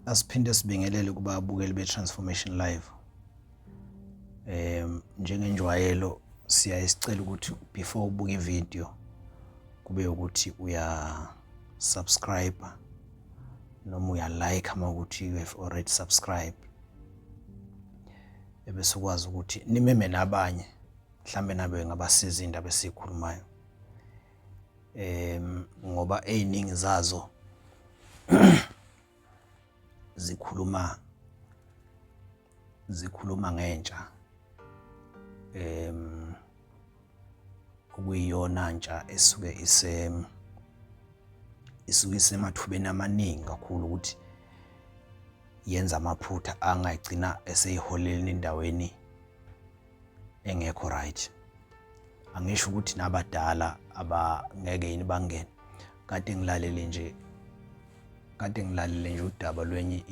Asiphinde sibingelele kubabukeli be-Transformation Live. Njengenjwayelo siyaye sicela ukuthi before ubuka ivideo kube ukuthi uya subscribe noma uya like uma ukuthi you have already subscribed, ebese ukwazi ukuthi nimeme nabanye mhlambe nabe ngabasiza indaba esikhulumayo, ngoba eziningi zazo zikhuluma ngentsha, okuyiyona ntsha esuke ise isuke isemathubeni amaningi kakhulu ukuthi yenza amaphutha angayigcina eseyiholeleni endaweni engekho right. Angisho ukuthi nabadala abangeke yini bangene. Kade ngilalele nje udaba lwenye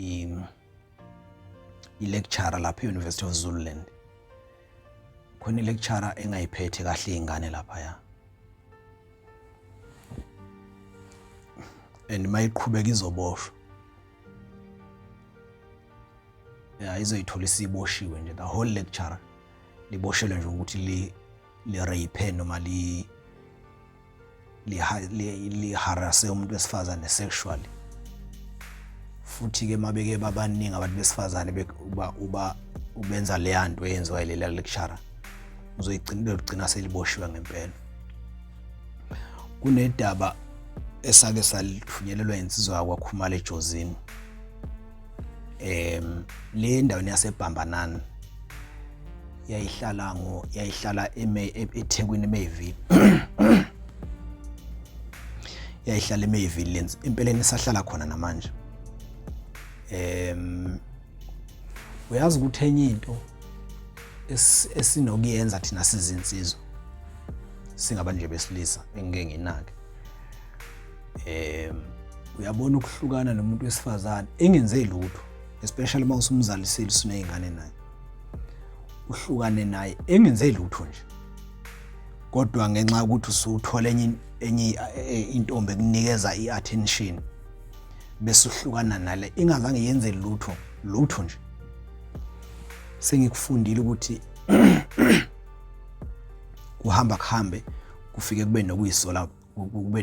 i-lecturer lapha e-University of Zululand. Khona i-lecturer engayiphethe kahle iy'ngane laphaya, and mayiqhubeka izoboshwa, ya, izoyithola isiboshiwe nje. The whole lecturer liboshelwe nje ukuthi li li-rape noma li-harasse umuntu wesifazane sexually. Futhi-ke mabeke babaningi abantu besifazane uba ubenza leya nto eyenziwa yilela lecturer, uzoyigcina logcina seliboshiwe ngempela. Kunedaba esake salithunyelelwa insizwa yakwaKhumalo eJozini, le endaweni yaseBhambanani. Yayihlala eThekwini, eMayville. Yayihlala eMayville lenzi, empeleni isahlala khona namanje. Uyazi ukuthi enye into esinokuyenza thina sizinsizwa, singabantu nje besilisa, engike nginake, uyabona, ukuhlukana nomuntu wesifazane engenze lutho, especially uma usumzalisile, usuney'ngane naye, uhlukane naye engenze lutho nje, kodwa ngenxa yokuthi usuthola enye intombi ekunikeza i-attention, bese uhlukana nale ingazange yenze lutho lutho nje. Sengikufundile ukuthi kuhamba kuhambe kufike kube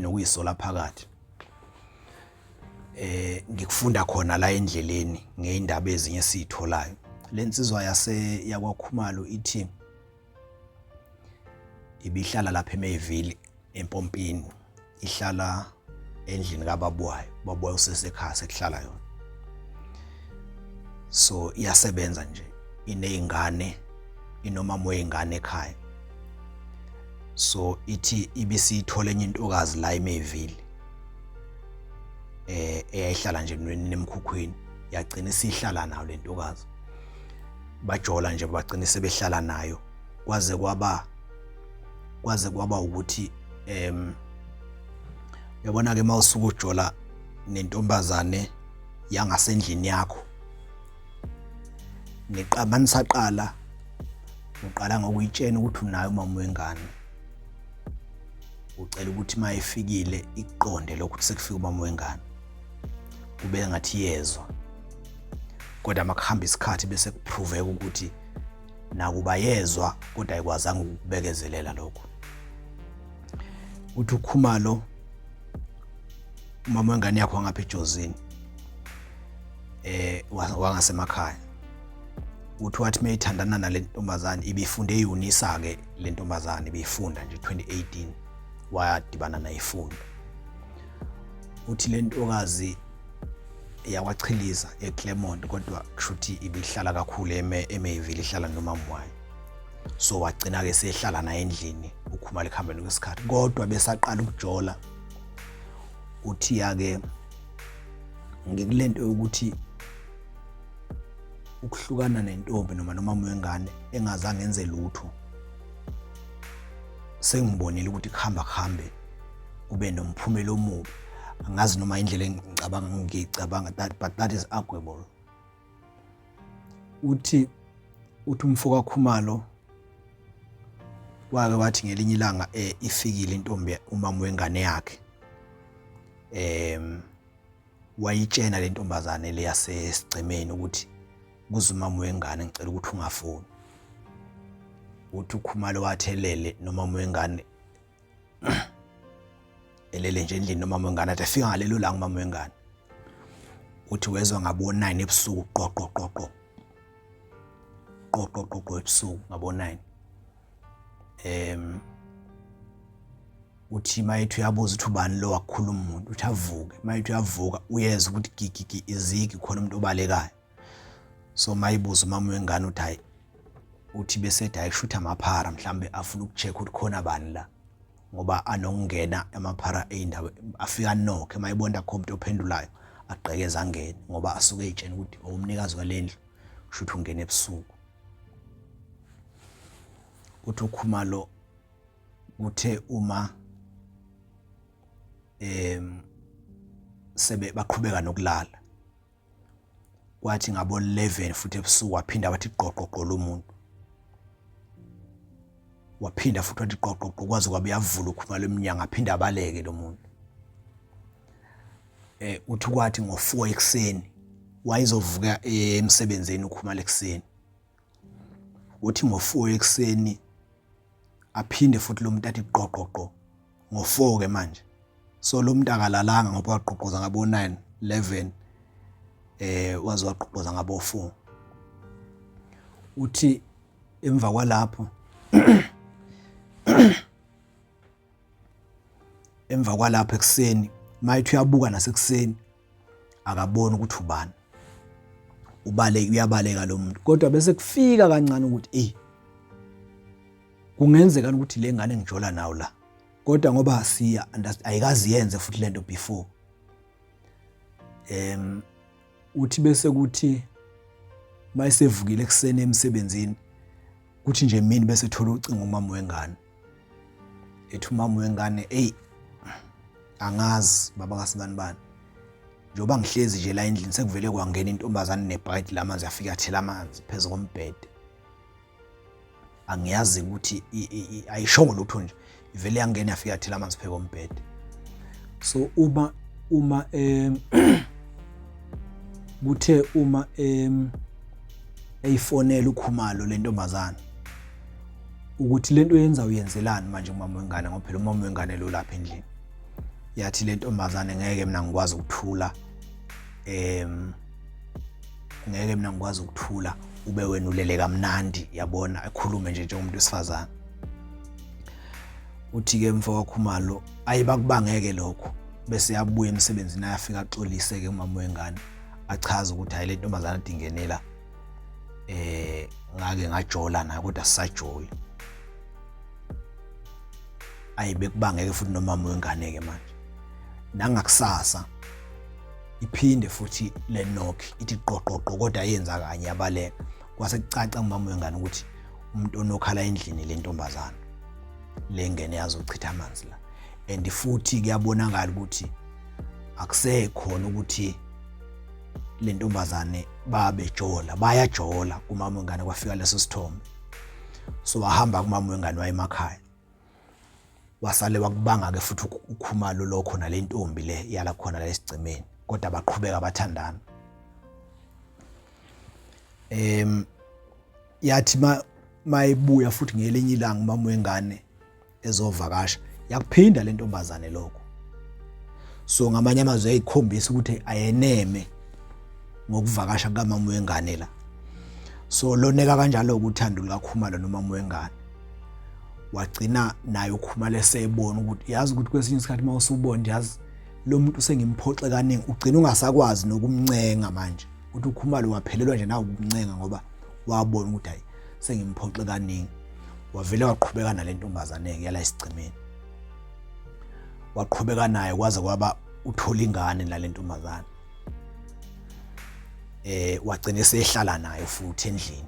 nokuyisola phakathi. Ngikufunda khona la endleleni ngeindaba ezinye esizitholayo. Lensizwa yase yakwaKhumalo ithi ibihlala lapha eMayville empompini, ihlala endlini kababwayo. Babwayo usesekhaya, sekuhlala yona, so iyasebenza nje, ineyingane, inomama weyingane ekhaya. So ithi ibisiyithola enye intokazi la eMayville eyayihlala nje nemkhukhwini, yagcina isihlala nayo le ntokazi. Bajola nje, bagcina sebehlala nayo kwaze kwaba ukuthi uyabona ke, mawusuka ujola nentombazane yangasendlini yakho, niqamba nisaqala, uqala ngokuyitshena ukuthi unayo umama wengane, ucela ukuthi uma efikile ikuqonde lokho ukuthi sekufika umama wengane, kube ngathi yezwa. Kodwa makuhamba isikhathi bese kuproveka ukuthi nakuba yezwa, kodwa ayikwazanga ukubekezelela lokho. Uthi uKhumalo, umama wengane yakho wangapha eJozini, wangasemakhaya, uthi wathi mayithandana nale ntombazane, ibifunde eUnisa ke le ntombazane, ibifunda nje 2018, wadibana naye ifunda. Uthi le ntokazi yakwachiliza eClermont, kodwa kushuthi ibihlala kakhulu eMayville, ihlala nomama wayo. So wagcina ke sehlala naye endlini uKhumalo ekuhambeni kwesikhathi, kodwa besaqala ukujola uthi yake ngikulento yokuthi ukuhlukana nentombi noma nomama wengane engazange enze lutho, sengibonile ukuthi kuhamba kuhambe kube nomphumela omubi. Angazi noma indlela engicabanga ngiyicabanga that, but that is arguable. Uthi umfo kaKhumalo wake wathi ngelinye ilanga ifikile intombi, umama wengane yakhe, Wayitshena le ntombazane le yasesigcemeni ukuthi kuze umama wengane ngicela ukuthi ungafoni. Uthi uKhumalo wathelele nomama wengane elele nje endlini nomama wengane, athi afika ngalelo langa umama wengane, uthi wezwa ngabo 9 ebusuku qoqo qoqo qoqo qoqo ebusuku ngabo 9. Uthi mayethi uyabuza ukuthi ubani lo wakukhuluma umuntu, uthi avuke, mayethi uyavuka uyezwa ukuthi gigigi izigi khona umuntu obalekayo. So mayibuza umama wengane uthi hayi, uthi bese ethi hayi kushuthi amaphara mhlambe afuna ukucheck ukuthi khona bani la, ngoba anokungena amaphara eyindawo afika anokhe, mayibona akho umuntu ophendulayo agqekeza angene, ngoba asuke eyitshena ukuthi owumnikazi walendlu kushuthi ungena ebusuku. Uthi uKhumalo kuthe uma sebe baqhubeka nokulala, kwathi ngabo 11 futhi ebusuku waphinda wathi qoqoqo lo muntu, waphinda futhi wathi qoqoqo kwaze kwabe yavula uKhumalo emnyango, aphinda abaleke lo muntu. Uthi kwathi ngo4 ekuseni wayezovuka emsebenzini uKhumalo ekuseni, uthi ngo4 ekuseni aphinde futhi lo muntu athi qoqoqo ngo4 ke manje. So lo muntu akalalanga ngoba waqoqoza ngabo 9 11, waze waqoqoza ngabo 4. Uthi emva kwalapho ekuseni mayithi uyabuka nasekuseni akaboni ukuthi ubani, ubale uyabaleka lo muntu. Kodwa bese kufika kancane ukuthi eh kungenzeka ukuthi le ngane ngijola nawo la, kodwa ngoba siya ayikazi yenze futhi lento before. Uthi bese kuthi mayesevukile ekuseni emsebenzini, kuthi nje emini bese thola ucingo umama wengane, ethi umama wengane hey angazi baba kaSibanibani, njengoba ngihlezi nje la endlini sekuvele kwangena intombazane nebhakede lamanzi yafika yathela amanzi phezu kombhede, angiyazi ukuthi ayishongo lutho nje, ivele yangena yafika yathela amanzi phezu kombhede. So uma uma kuthe uma eyifonela uKhumalo le ntombazane ukuthi lento yenza uyenzelani manje umama wengane, ngoba phela umama wengane lo lapha endlini, yathi le ntombazane ngeke mina ngikwazi ukuthula, ngeke mina ngikwazi ukuthula ube wena ulele kamnandi, yabona, ekhulume nje njengomuntu wesifazane. Uthi ke mfo kaKhumalo ayibakubangeke lokho, bese yabuya emsebenzini ayafika axolise ke umama wengane, achaze ukuthi hayi le ntombazane adingenela ngake ngajola naye kodwa sisajoli. Ayibekubangeke futhi nomama wengane ke manje. Nangakusasa iphinde futhi le knock ithi qoqoqo, kodwa yenza kanye yabaleka. Kwase kucaca kumama wengane ukuthi umuntu onokhala endlini le ntombazana le ngene yazochitha amanzi la, and futhi kuyabonakala ukuthi akusekhona ukuthi le ntombazane babejola, bayajola kumama wengane. Kwafika leso sithombe, so wahamba kumama wengane wayemakhaya, wasale wakubanga ke futhi uKhumalo lokho nale ntombi le yala khona la esigcemeni, kodwa baqhubeka bathandana. Yathi mayibuya futhi ngelinye ilanga umama wengane ezovakasha, yakuphinda le ntombazane lokho. So ngamanye amazwi yayikhombisa ukuthi ayeneme ngokuvakasha kukamama wengane la. So loneka kanjalo uthando lukaKhumalo nomama wengane, wagcina naye uKhumalo esebona ukuthi yazi ukuthi kwesinye isikhathi uma usubona yazi lo muntu sengimphoxe kaningi, ugcina ungasakwazi nokumncenga manje. Uthi uKhumalo waphelelwa nje nawo ukumncenga ngoba wabona ukuthi hayi sengimphoxe kaningi. Wavele waqhubeka nale ntombazane ke yala esigcemeni, waqhubeka naye kwaze kwaba uthola ingane nale ntombazane. Wagcina esehlala nayo futhi endlini.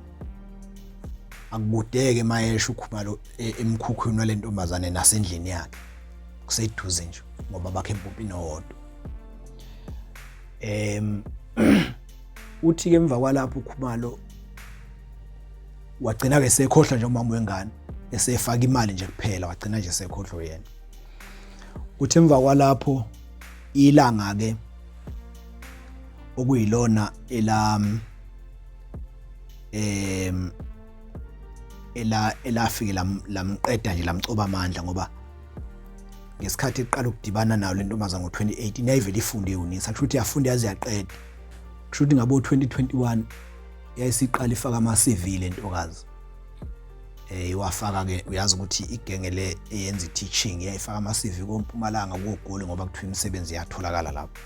Akukudeke mayesho uKhumalo emkhukhwini wale ntombazane nasendlini yakhe kuseduze nje, ngoba bakhe empompini owodwa. Uthi ke emva kwalapho uKhumalo wagcina ke sekhohlwa nje umama wengane, esefaka imali nje kuphela, wagcina nje sekhohlwa yena. Uthi emva kwalapho ilanga ke Okuyilona ela em ela elafike lamqeda nje lamcoba amandla ngoba ngesikhathi eqala ukudibana nayo le ntombazana ngo-2018 yayivele ifunde e-Unisa, kusho ukuthi yafunda yaze yaqeda. Kusho ukuthi ngabo-2021 yayisiqala ifaka ama-CV le ntokazi. Iwafaka ke, uyazi ukuthi igenge le eyenza i-teaching yayifaka ama-CV koMpumalanga, koGoli, ngoba kuthiwa imisebenzi iyatholakala lapho.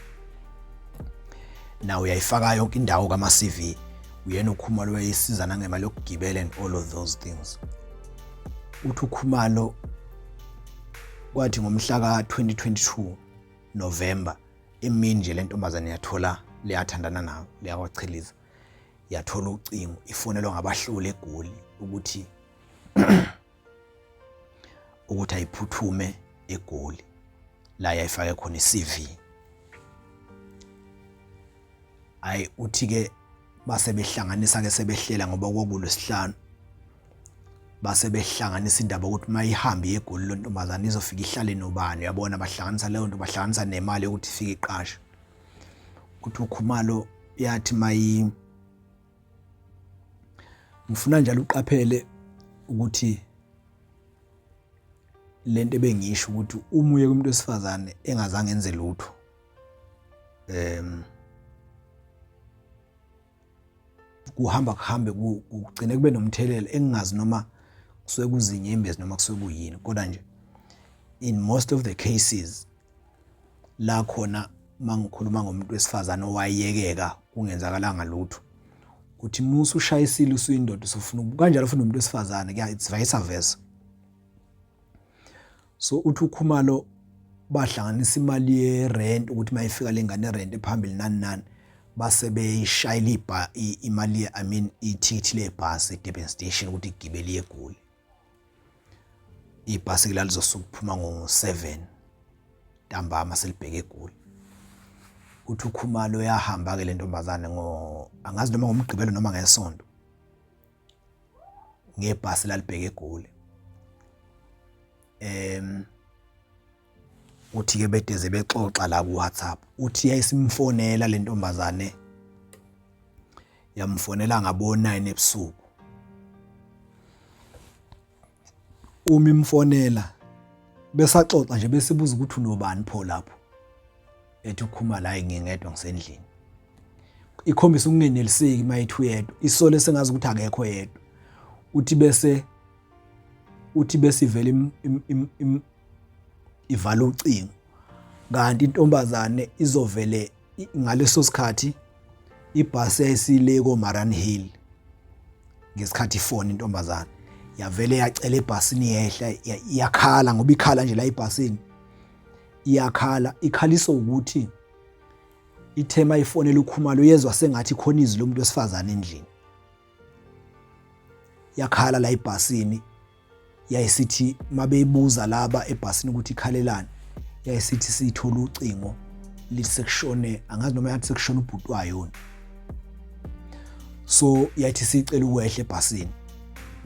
Nawe uyayifaka yonke indawo kama-CV. Uyena uKhumalo wayesiza nangemali yokugibela and all of those things. Uthi uKhumalo kwathi ngomhla ka-2022 November emini nje le ntombazane yathola leyathandana nayo leyakwachiliza yathola ucingo ifonelwa ngabahloli eGoli ukuthi ayiphuthume eGoli la yayifake khona i-CV. Ayi, uthi ke base behlanganisa ke sebehlela ngoba kwakulwesihlanu, base behlanganisa indaba ukuthi mayihambe eGoli lo ntombazane izofika ihlale nobani, uyabona, bahlanganisa leyo nto, bahlanganisa nemali yokuthi ifike iqashe. Uthi uKhumalo yathi mayi ngifuna njalo uqaphele ukuthi lento ebengisho ukuthi uma uye kumuntu wesifazane engazange enze lutho, kuhamba kuhambe kugcine kube nomthelela engingazi noma kusuke kuzinyembezi noma kusuke kuyini, kodwa nje in most of the cases la khona mangikhuluma ngomuntu wesifazane owayekeka kungenzakalanga lutho, uthi musu ushayisile usuyindoda usufuna kanjalo futhi nomuntu wesifazane kuya, it's vice versa. So uthi uKhumalo bahlanganisa imali ye-rent ukuthi mayifika le ngane rent phambili nani nani, base beyishayela ibha imali, I mean ithikithi lebhasi eDurban Station ukuthi igibele iye eGoli. Ibhasi ke lalizosuka ukuphuma ngo-7 ntambama selibheke eGoli. Uthi uKhumalo yahamba ke le ntombazane ngo angazi noma ngoMgqibelo noma ngeSonto ngebhasi lalibheke eGoli. Uthi ke bedeze bexoxa la ku WhatsApp, uthi yayisimfonela le ntombazane, yamfonela ngabo 9 ebusuku. Uma imfonela besaxoxa nje besibuza ukuthi unobani pho lapho, ethi uKhumalo hayi ngingedwa ngisendlini. Ikhombisa ukungeneliseki mayithi uyedwa, isole sengazi ukuthi akekho yedwa. Uthi bese uthi besivele ivala ucingo, kanti intombazane izovele ngaleso sikhathi ibhasi yayisile koMaran Hill. Ngesikhathi ifona intombazane yavele yacela ebhasini yehla, iyakhala ngoba ikhala nje la ebhasini, iyakhala ikhaliswa ukuthi ithe mayifonela uKhumalo uyezwa sengathi khona izwi lomuntu wesifazane endlini. Yakhala la ebhasini, yayisithi mabeyibuza laba ebhasini ukuthi ikhalelani, yayisithi sithola ucingo lithi sekushone, angazi noma yathi sekushone ubhuti wayo. So yathi sicela ukwehla ebhasini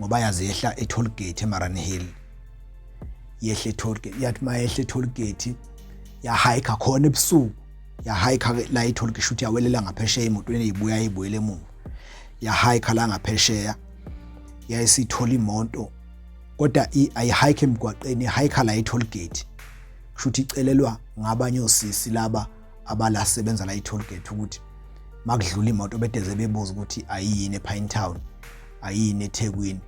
ngoba yazi yehla e-toll gate eMaran Hill, yehla e-toll gate, yathi mayehla e-toll gate yahayikha khona ebusuku, yahayikha la e-toll gate, shuthi yawelela ngaphesheya emotweni eyibuya ibuyele emuva, yahayikha la ngaphesheya, yayisithola imoto kodwa ayihayikhe emgwaqeni, ihayikha la e-toll gate, kusho ukuthi icelelwa ngabanye osisi laba abalasebenza la e-toll gate ukuthi makudlula imoto bedeze bebuza ukuthi ayiyini ePine Town, ayiyini eThekwini.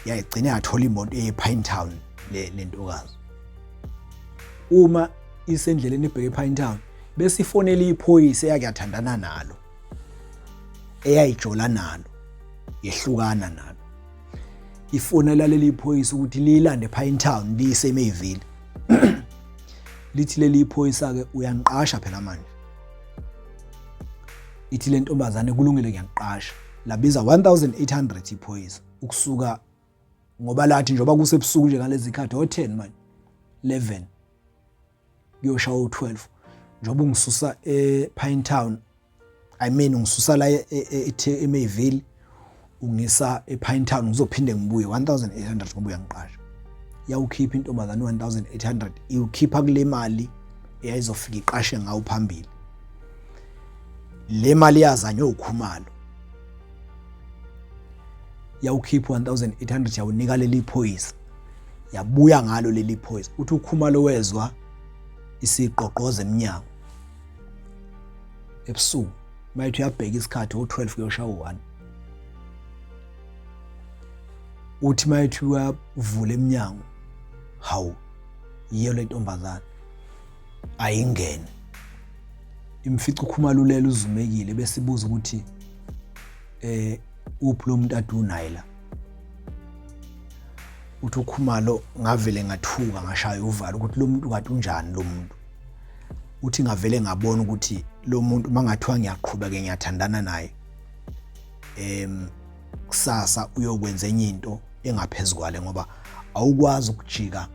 Yayigcina yathola imoto eyePine Town le ntokazi. Uma isendleleni ebheke ePine Town bese ifonela iphoyisa eyake yathandana nalo, eyayijola nalo, yehlukana nalo, ifonela leli phoyisa ukuthi liyilande ePine Town liyise eMayville. Lithi leli phoyisa ke uyangiqasha phela manje. Ithi le ntombazane kulungile ngiyakuqasha. Labiza 1800 iphoyisa ukusuka, ngoba lathi njengoba kusebusuku nje ngalezi khathi o10 manje 11 kuyoshaya u12, njengoba ungisusa ePine Town, I mean ungisusa la eMayville ungisa ePine Town, ngizophinde ngibuye 1800 ngoba uyangiqasha. Yawukhipha intombazane 1800, iwukhipha kule mali eyayizofika iqashe ngawo phambili. Le mali yazanywe uKhumalo, yawukhipha 1800 yawunika leli phoyisa, yabuya ngalo leli phoyisa. Uthi uKhumalo wezwa isiqoqoza emnyango ebusuku, mayethi uyabheka isikhathi o-12 kuyoshaya u-1. Uthi mayethi uyavula emnyango, hawu, yiyo le ntombazane, ayingene. Imfica uKhumalo ulele uzumekile, bese ibuza ukuthi uphi lo muntu ade unaye la. Uthi uKhumalo ngavele ngathuka ngashaya uvalo ukuthi lo muntu kade unjani lo muntu. Uthi ngavele ngabona ukuthi lo muntu mangathiwa ngiyaqhubeka ngiyathandana naye, kusasa uyokwenza enye into engaphezu kwale, ngoba awukwazi ukujika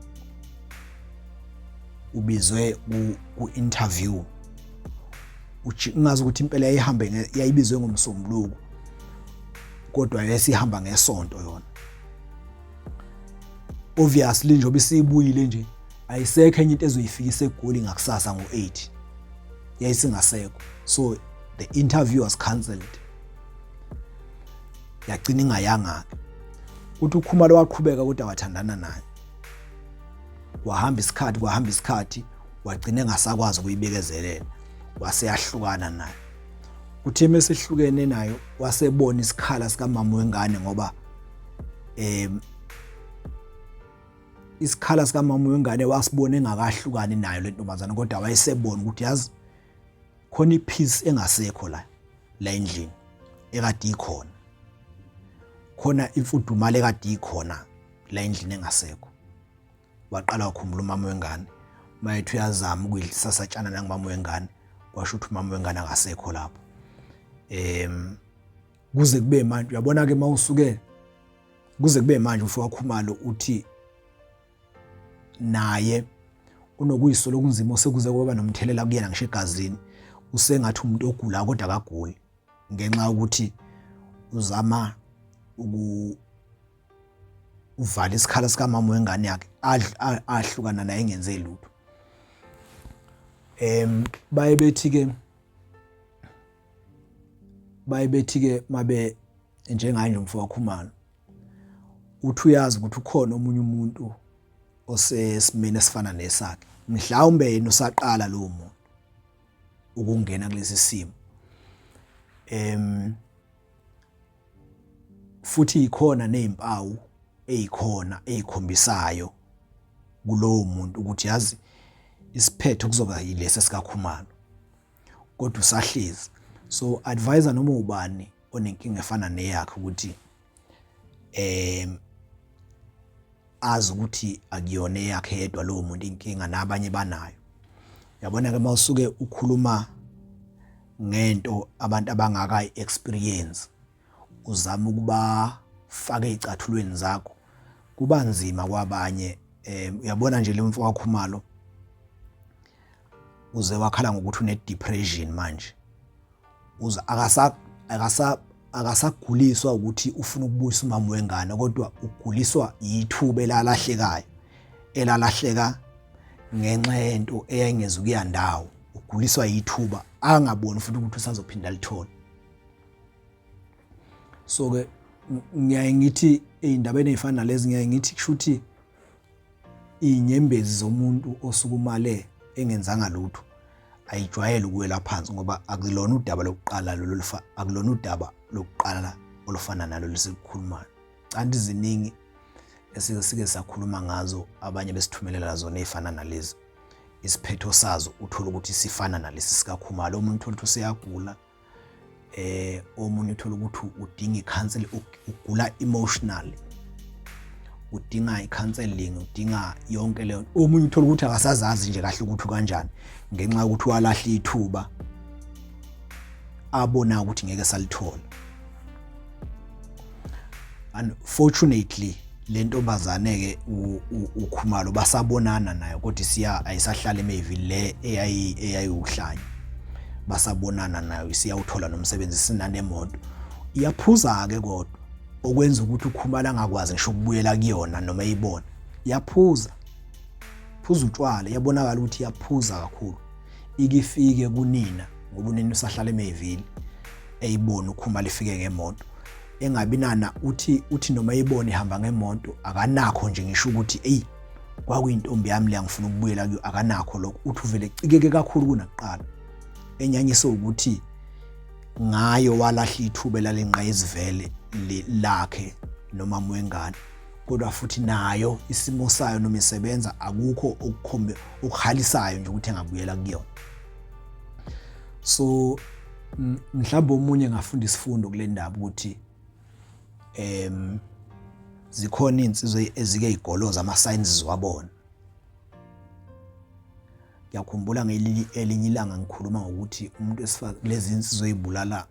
ubizwe ku-interview ungazi ukuthi impela yayihambe yayibizwe ngomsombuluko kodwa yayisihamba ngesonto yona. Obviously njengoba isibuyile nje ayisekho enye into ezoyifikisa eGoli ngakusasa ngo-8, yayisingasekho. So the interview was cancelled, yagcina ingayanga-ke. Uthi uKhumalo waqhubeka kodwa wathandana naye, kwahamba isikhathi, kwahamba isikhathi, wagcina engasakwazi ukuyibekezelela, waseyahlukana naye. Uthe mesehlukene nayo wasebona isikhala sikamama wengane, ngoba isikhala sikamama wengane wasibona engakahlukani nayo le ntombazane, kodwa wayesebona ukuthi yazi khona ipeace engasekho la la endlini ekade ikhona, khona imfudumalo ekade ikhona la endlini engasekho. Waqala wakhumbula umama wengane, mayethi uyazama ukuyidlisa satshana nangumama wengane, kwasho ukuthi umama wengane akasekho lapho. Kuze kube manje uyabona ke mawusuke, kuze kube manje umfo waKhumalo uthi naye unokuyisola okunzima osekuze kwaba nomthelela kuyena ngisho egazini, usengathi umuntu ogula kodwa akaguli, ngenxa yokuthi uzama ukuvala isikhala sikamama wengane yakhe ahlukana naye engenze lutho. Baye bethi ke, baye bethi ke mabe njengaye nje umfo waKhumalo uthi uyazi ukuthi ukhona omunye umuntu osesimeni esifana nesakhe, mhlawumbe yena usaqala lowo muntu ukungena kulesi simo. Futhi ikhona nezimpawu ezikhona ezikhombisayo kulowo muntu ukuthi yazi isiphetho kuzoba yilesi sikaKhumalo, kodwa usahlezi. So advisor noma ubani onenkinga efana neyakhe ukuthi azi ukuthi akuyona eyakhe yedwa lowo muntu inkinga, nabanye banayo. Uyabona ke mawusuke ukhuluma ngento abantu abangakayi experience, uzama ukubafaka ezicathulweni zakho, kuba nzima kwabanye. Uyabona nje le mfo waKhumalo uze wakhala ngokuthi une depression manje, uze akasaguliswa ukuthi ufuna ukubuyisa umama wengane, kodwa uguliswa yithuba elalahlekayo, elalahleka ngenxa yento eyayingezukuya ndawo. Uguliswa yithuba angaboni futhi ukuthi usazophinda alithole. So ke ngiyaye ngithi ey'ndabeni ey'fana nalezi, ngiyaye ngithi kusho ukuthi iy'nyembezi zomuntu osukumale engenzanga lutho ayijwayele ukuwela phansi, ngoba akulona udaba lokuqala lolu, akulona udaba lokuqala olufana nalo lesikukhulumayo. Kanti ziningi esike sike sakhuluma ngazo, abanye besithumelela zona ey'fana nalezi, isiphetho sazo uthola ukuthi sifana nalesi sikaKhumalo. Omunye uthola ukuthi useyagula, omunye uthola ukuthi udinga i-counseling, ugula emotionally, udinga i-counseling, udinga yonke leyo. Omunye uthola ukuthi akasazazi nje kahle ukuthi kanjani, ngenxa yokuthi walahla ithuba abona ukuthi ngeke salithola. Unfortunately le ntombazane ke uKhumalo basabonana nayo, kodwa isiya ayisahlala eMayville le eyayiwuhlanya, basabonana nayo, isiyawuthola nomsebenzi, sinanemoto, iyaphuza ke kodwa okwenza ukuthi uKhumalo angakwazi ngisho ukubuyela kuyona noma eyibona. Iyaphuza, phuza utshwala, iyabonakala ukuthi iyaphuza kakhulu, ikifike kunina Ngoba unina usahlala eMayville, eyibona uKhumalo ifike ngemoto, engabi nana uthi uthi noma eyibona ihamba ngemoto akanakho nje ngisho ukuthi eyi kwakuyintombi yami leya, ngifuna ukubuyela kuyo, akanakho lokho. Uthi uvele ecikeke kakhulu kunakuqala, enyanyise ukuthi ngayo walahla ithuba elalinqayizivele lakhe nomama wengane, kodwa futhi nayo isimo sayo noma isebenza akukho okukhombe okuhalisayo nje ukuthi engabuyela kuyona. So mhlawumbe omunye ngafunda isifundo kule ndaba ukuthi zikhona izinsizwa ezike igoloza ama signs ziwabona. Ngiyakhumbula ngelinye elinye ilanga ngikhuluma ngokuthi umuntu wesifazane lezi insizwa ezibulala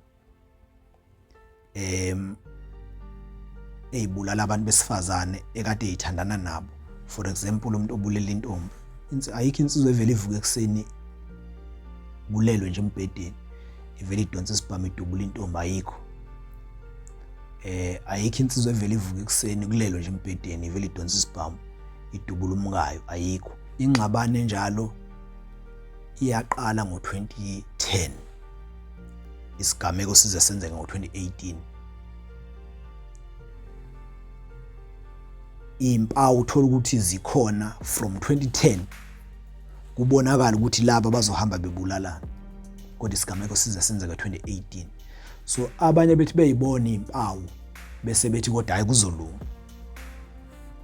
eyibulala abantu besifazane ekade eyithandana nabo. For example, umuntu obulela intombi, ayikho insizwa evele ivuke ekuseni kulelwe nje embhedeni ivele idonsa isibhamu idubula intombi, ayikho. Ayikho insizwa evele ivuke ekuseni kulelwe nje embhedeni ivele idonsa isibhamu idubula umkayo, ayikho. Ingxabano enjalo iyaqala ngo-2010, isigameko size senzeke ngo-2018. Impawu uthola ukuthi zikhona from 2010, kubonakala ukuthi laba bazohamba bebulalana, kodwa isigameko size senzeke 2018. So abanye bethi beyibona izimpawu bese bethi kodwa hayi kuzolunga,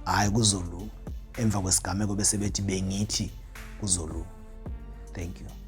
hayi kuzolunga, emva kwesigameko bese bethi bengithi kuzolunga. Thank you.